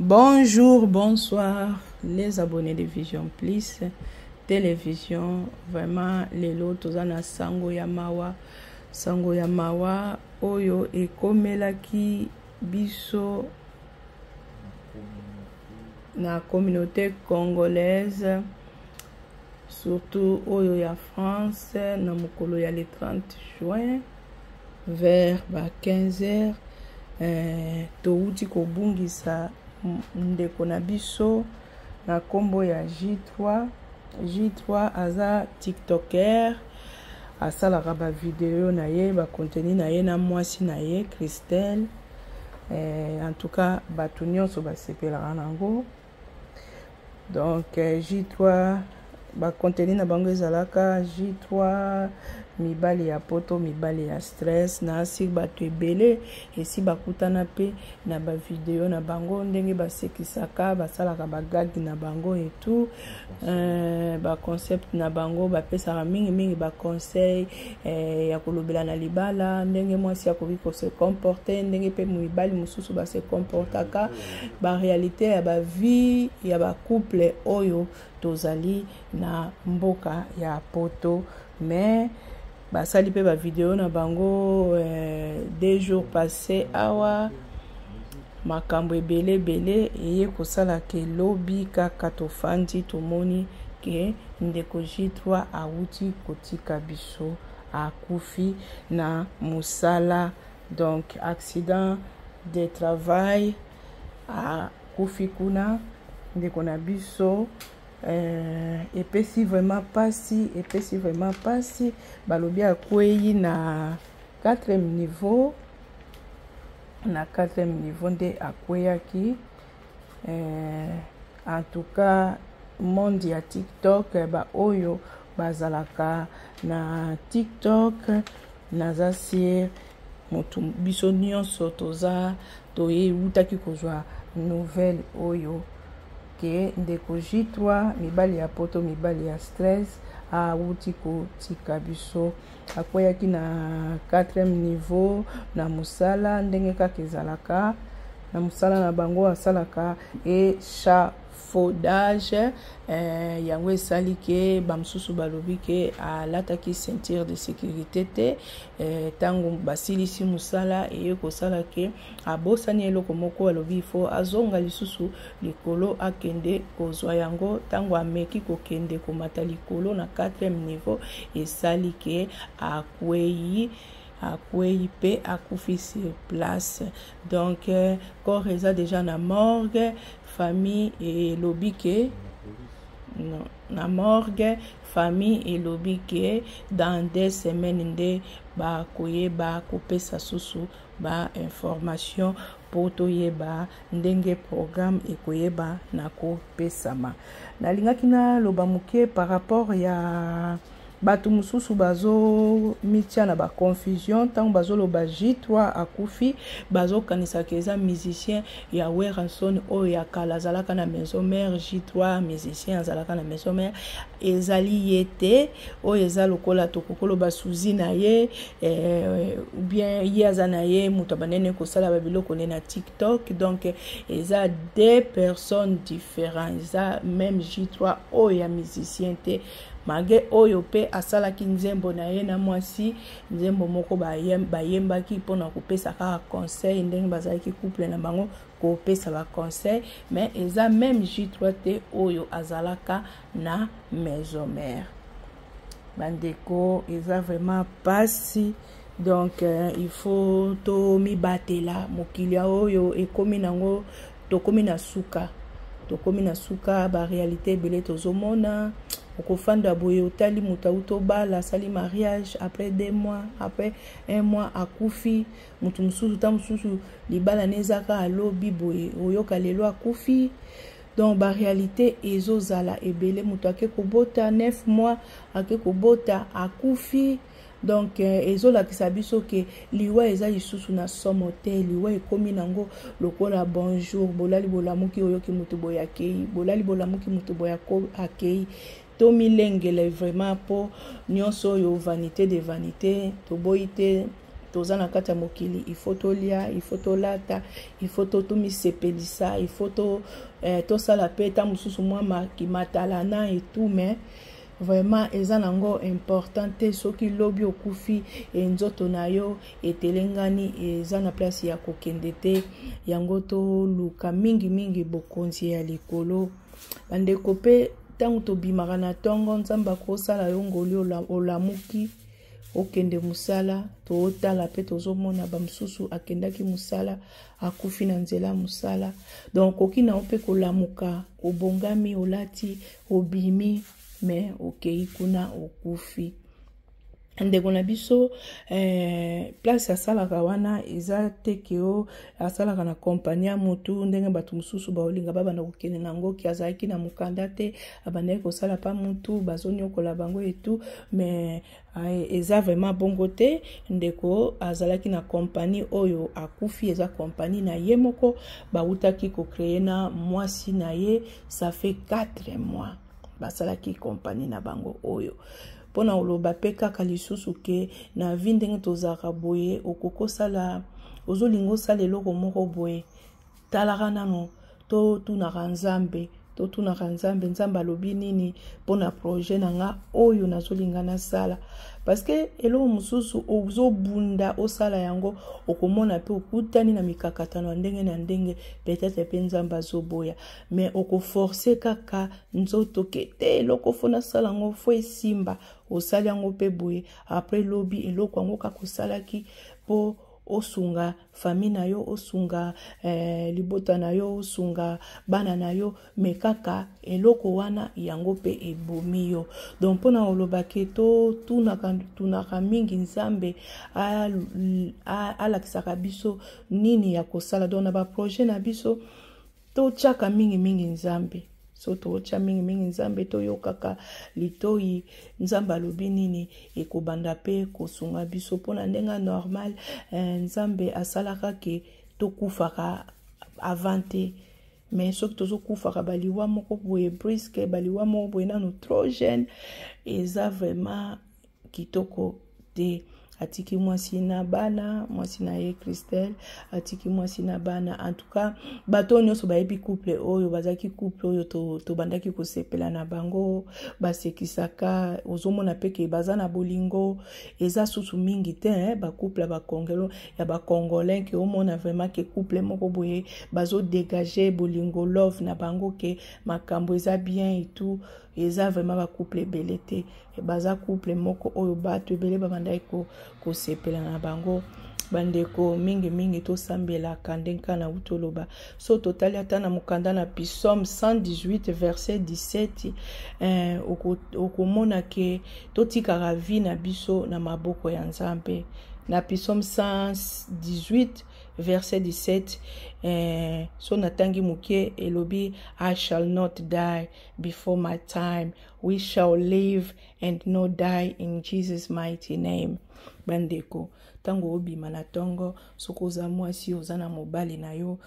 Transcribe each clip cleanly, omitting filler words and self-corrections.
Bonjour, bonsoir les abonnés de Vision Plus Télévision. Vraiment lelo toza na sango ya mawa, sango ya mawa oyo ekomelaki biso na communauté congolaise, surtout oyo ya France, na mokolo ya le 30 juin vers ba 15 heures. Towuti kobungisa ndeko na biso na nkombo ya J3. J3 aza tiktoker, asalaka bavideo na ye, bacontenu na ye na mwasi na ye Christelle. En tout cas bato nyonso basepelaka nango. Donc J3, bacontenu na bango ezalaka J3 mibali ya poto, mibali ya stress. Na asi bato ebele esi bakutana mpe na bavideo na bango, ndenge basekisaka, basalaka bagag na bango et tout, baconcept na bango, bapesaka mingimingi baconseil ya kolobela na libala, ndenge mwasi akoki kose comporter, ndenge mpe mibali mosusu base comportaka, baréalité ya bavie ya bacouple oyo tozali na mboka ya poto. Mais basali mpe bavideo na bango 2 jours passé awa, makambo ebele ebele eye kosala ke lobi kaka tofandi, tomoni ke ndeko J3 awuti kotika biso, akufi na mosala, donc accident de travail, akufi kuna ndeko na biso. Epesi vraiment pasi, epesi vraiment pasi. Balobi akwei na 4e niveau, na 4e niveau nde akweyaki. En tout cas monde ya TikTok, baoyo bazalaka na TikTok, naza sûr motu biso nyonso toza toyewutaki kozwa nouvelle oyo ke ndeko J3, mibali ya poto, mibali ya stress, awuti kotika biso, akweyaki na 4e niveau na mosala, ndenge kaka ezalaka na mosala na bango, asalaka échafaudage. Yango esali ke bamosusu balobi ke alataki ceinture de sécurité te. Ntango basilisi mosala, eye kosala ke abosani eloko moko, alobi ifo azonga lisusu likolo, akende kozwa yango. Ntango ameki kokende komata likolo na 4e niveau, esali ke akwei, akwei mpe akufi sur place. Donc corps eza déjà na morgue. Famille elobi ke na morgue, famille elobi ke dans 2 semaines nde bakoyeba kopesa susu bainformation mpo toyeba ndenge programme ekoyeba na kopesama. Nalingaki naloba moke par rapport ya bato mosusu bazomitia na baconfusion. Ntango bazoloba J3 akufi, bazokanisaka eza musicien ya Werrason oyo ya kala azalaka na Maison Mère. J3 musicien azalaka na Maison Mère, ezali ye te. Oyo eza lokola tokokoloba sosie na ye, ou bien ye aza na ye moto abanene kosala babiloko nde na TikTok. Donc eza deux personnes différents, eza même J3 oyo ya musicien te, malgré oyo mpe asalaki nzembo na ye na mwasi, nzembo moko bayembaki mpona kopesa kaka conseil ndenge bazalaki couple na bango, kopesa baconseil. Mais eza même J3 te oyo azalaka na Maison Mère. Bandeko, eza vraiment pasi. Donc il faut tomibatela. Mokili oyo ekomi nango, tokomi na suka, tokomi na suka. Baréalité ebele tozomona. Okofanda boye, otali moto auti obala, asali mariage, après 2 mois, après un mois akufi. Moto mosusu, ta mosusu libala ne ezaka alobi boye, oyoka lelo akufi. Donc baréalité ezozala ebele. Moto ake kobota, 9 mois ake kobota, akufi. Donc ezolakisa biso ke liwa eza lisusu na somo te. Liwa ekomi nango lokola bonjour. Bolali, bolamuki, oyoki moto boye akei. Bolali, bolamuki, moto boye akei. Tomilengele vraiment, mpo nyonso oyo vanité de vanité. Toboyi te. Toza na kati ya mokili, il faut tolia, il faut tolata, il faut tomisepelisa, il faut to, tosala mpe ta mosusu mwa kimatalana et tout, mais vraiment eza nango important te. Soki lobi okufi, nzoto na yo etelengani, eza na place ya kokende te. Yango toluka mingimingi bokonzi ya likolo, bandeko. Mpe ntango tobimaka na ntongo, Nzambe akosala yo ngoli, olamuki, okende mosala. Totala mpe tozomona bamosusu akendaki mosala, akufi na nzela mosala. Donc okoki na yo mpe kolamuka, obongami, olati, obimi, mais okei kuna, okufi. Ndeko na biso, place asalaka wana eza te ke o asalaka na kompani ya motu, ndenge bato mosusu baolinga babanda kokende na yango, ke azalaki na mokanda te, abandaki kosala pa mutu, bazoniokola bango etu. Mais eza vraiment bongo te. Ndeko azalaki na kompani oyo akufi, eza kompani na ye moko, bawutaki kocréer na mwasi na ye. Ça fait 4 mois basalaki kompani na bango oyo. Mpona koloba mpe kaka lisusu ke na vie, ndenge tozalaka boye, okoki osala, ozolinga osala eloko moko boye, talaka nano, totunaka Nzambe, totunaka Nzambe: Nzambe alobi nini mpona projet na nga oyo nazolinga nasala? Parce que eloko mosusu ozobunda osala yango, okomona mpe okutani na mikakatano ya ndenge na ndenge. Peut-être mpe Nzambe azoboya, mais okoforcer kaka nzoto ke te, eloko faut nasala yango, faut esimba. Osali yango mpe boye, après lobi eloko yango kaka osalaki mpo osunga famille na yo, osunga libota na yo, osunga bana na yo, mais kaka eloko wana yango mpe ebomi yo. Donc mpona koloba ke totunaka tunaka mingi Nzambe alakisaka biso nini ya kosala. Donc na baprojet na biso, totiaka mingimingi Nzambe. So totya mingimingi Nzambe, toyokaka litoi Nzambe alobi nini, ekobanda mpe kosunga biso. Mpona ndenge normal, Nzambe asalaka ke tokufaka avant te, mais soki tozokufaka baliwa moko boye brusque, baliwa moko boye nano trop jeune, eza vraiment kitoko te. Atiki mwasi na bana, mwasi na ye Christelle, atiki mwasi na bana. En tout cas, bato oyo nyonso bayebi couple oyo, bazalaki couple oyo tobandaki to kosepela na bango, basekisaka, ozomona mpe ke baza na bolingo. Eza susu mingi te, eh, bacouple ya bacongolo, ya bacongolais, ke omona vraiment ke couple moko boye bazodégage bolingo, love na bango, ke makambo eza bien et tout. Eza vraiment bacouple ebele te. Baza couple moko oyo bato ebele babandaki kosepela na bango. Bandeko, mingimingi tosambelaka ndenge kaka nauti oloba. So totali ata na mokanda na Psaume 118 verset 17, okomona ke totikaka vie na biso na maboko ya Nzambe. Na Psaume 118 verset 17, so natangi moke, elobi: "I shall not die before my time. We shall live and not die in Jesus' mighty name." Bandeko, ntango obima na ntongo, soki oza mwasi, oza na mobali na yo,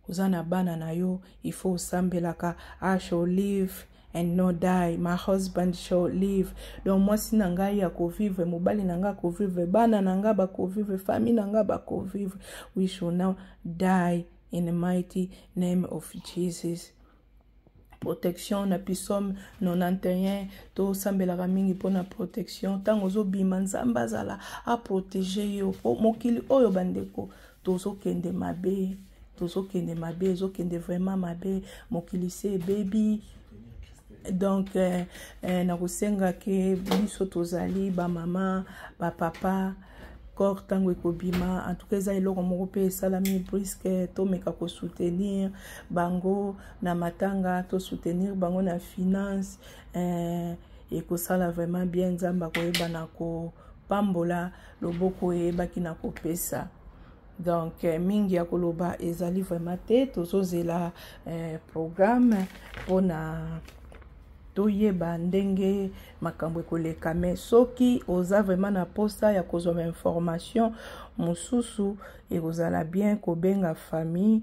oza na bana na yo, il faut osambelaka: "I shall live and not die. My husband shall live." Donc mwasi na ngai akovivre, mobali na ngai akovivre, bana na ngai bakovivre, famille na ngai bakovivre. We shall not die in the mighty name of Jesus. Protection na Psaume 91, tosambelaka mingi mpona protection. Ntango ozobima, Nzambe azala aprotéger yo, po mokili oyo, bandeko, tozokende mabe, tozokende mabe, ezokende vraiment mabe, mokili se ebebi. Donc nakosenga ke biso tozali bamama, bapapa, corps ntango ekobima, en tout cas eza eloko moko mpe esalami brusque, tomeka kosoutenir bango na matanga, tosoutenir bango na finance, ekosala vraiment bien. Nzambe akoyeba na kopambola loboko eyebaki na kopesa. Donc mingi ya koloba ezali vraiment te. Tozozela programme mpona toyeba ndenge makambo ekoleka. Mais soki oza vraiment na posa ya kozwa bainformation mosusu, ekozala bien kobenga famille.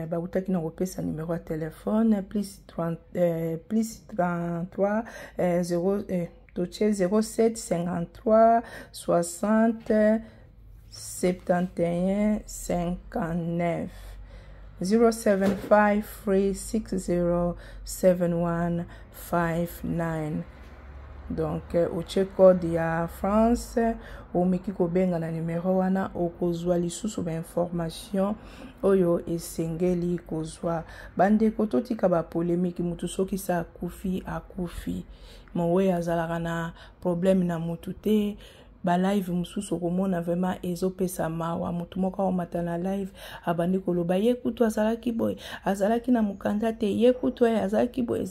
Bautaki na kopesa numero ya telefone plus 30, plus 33 0, totie 07 53 60. 71 59 075 360 71 59. Donc otie code ya France, omeki kobenga na numero wana, okozwa lisusu bainformation oyo esengeli kozwa. Bandeko, totika bapolemiki. Mutu soki sa akufi, akufi. Mowe azalaka na problème na mutu te. Balive mosusu okomona vraiment ezopesa mawa. Motu moko aomata na live, abandi koloba ye kutu azalaki boye, azalaki na mokanda te, ye kutu ye azalaki boye.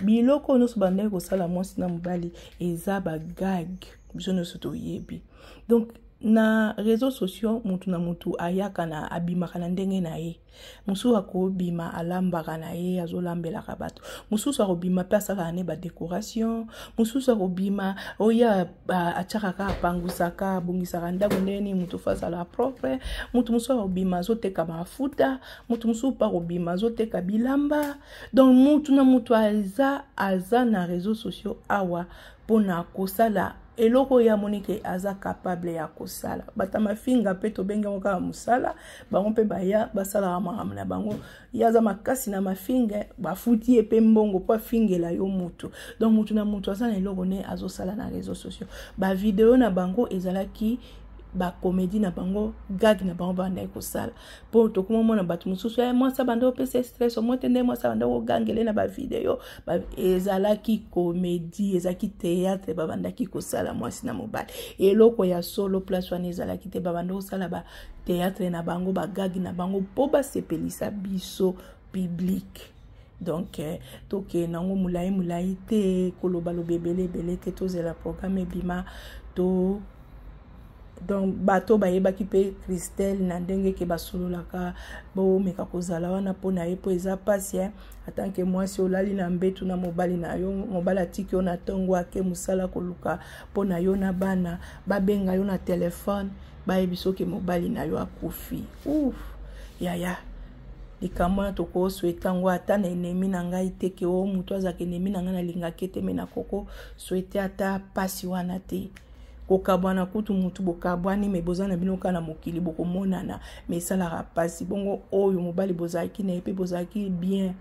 Biloko nyonso bandaki kosala mwasi na mobali eza bagag, biso nyonso toyebi. Donc na réseaux sociaux, mutu na mutu ayaka na abimaka na ndenge na ye. Mosusu akobima alambaka na ye, azolambelaka bato. Mosusu akobima mpe asalaka ne badécoration. Mosusu akobima oyo atiaka kaka, apangusaka, abongisaka ndako ndenge nini motu fo azala propre. Motu mosusu akobima azoteka mafuta, motu mosusu mpe akobima azoteka bilamba. Donc mutu na mutu aza na réseaux sociaux awa mpona kosala eloko oyo amoni ke aza capable ya kosala. Bato mafinga mpe tobengi yango kaka mosala. Bango mpe baya basalaka makambo na bango. Ye aza makasi na mafinga, bafuti ye mpe mbongo mpo afingela yo mutu. Donc mutu na mutu aza na eloko ne azosala na réseaux sociaux. Bavideo na bango ezalaki bacomédie na bango, gag na bango bandaki kosala, mpo tokoma mona bato mosusu: mwasi abanda kopesa stress, omoi te nde mwasi abanda kogangele na bavideo. Ezalaki comédie, ezalaki théâtre babandaki kosala mwasi na mobali. Eloko ya solo place wana ezalaki te. Babanda kosala bathéâtre na bango, bagag na bango, mpo basepelisa biso public. Donc tokende yango molai molai te, kolobaloba ebele ebele te. Tozela programme ebima to. Donc bato bayebaki mpe Christelle na ndenge ke basololaka, bomeka kozala wana mpo na ye, mpo eza mpasi. Atanke mwasi olali na mbetu na mobali na yo, mobali atiki yo na ntongo, ake mosala koluka mpo na yo na bana, babenga yo na telefone, bayebi soki mobali na yo akufi. Uf, yaya, likambo wana tokosouhaiter yango ata na ennemi na ngai te. Ke o moto azalaka ennemi na ngai, nalingaki ete me nakoko souhaiter ata mpasi wana te. Kokabwana kutu, mutu bokabwani me boza na bino kaka na mokili, bokomonana, me esalaka mpasi. Bongo oyo mobali bozalaki na ye mpe bozalaki bien,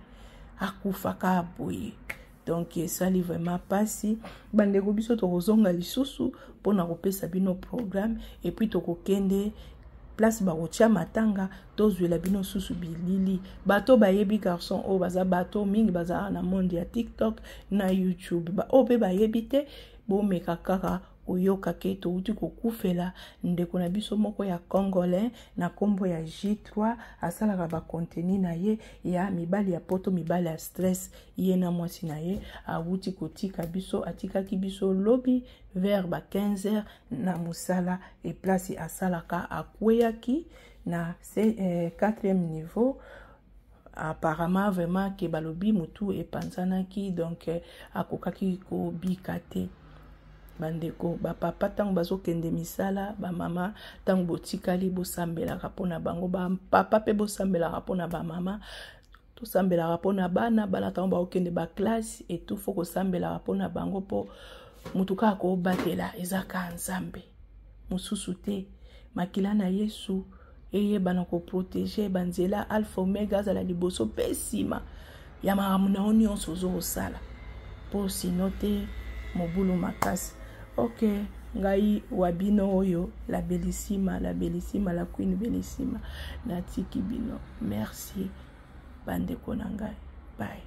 akufaka boye, donc esali vraiment mpasi. Bandeko, biso tokozonga lisusu mpona kopesa bino programme, et puis tokokende place bakotia matanga, tozwela bino susu bilili. Bato bayebi garçon oyo baza bato mingi, bazalaka na monde ya TikTok na YouTube. Oyo mpe bayebi te, bomeka kaka koyoka ke touti kokufela ndeko na biso moko ya congolais na nkombo ya J3. Asalaka bacontenu na ye ya mibali ya poto, mibali ya stress. Ye na mwasi na ye awuti kotika biso, atikaki biso lobi vers ba 15 heures na mosala eplace asalaka. Akweyaki na 4e niveau apparemment. Vraiment ke balobi motu epanzanaki, donc akokaki kobika te. Bandeko, bapapa ntango bazokende misala, bamama ntango botikali, bosambelaka mpona bango. Bapapa mpe bosambelaka mpona bamama. Tosambelaka mpona bana. Bana ntango bakokende baclasse etu, fo kosambelaka mpona bango, mpo motu kaka kobatela eza kaka Nzambe, mosusu te. Makila na Yesu eyebana koprotéger banzela. Alpha Omega azala liboso mpe nsima ya makambo na yo nyonso ozokosala, mpo sino te mobulu makasi. Ok, ngai wa bino oyo la Belisima, la Belisima, la Queen Belisima, natiki bino. Merci bandeko na ngai, bye.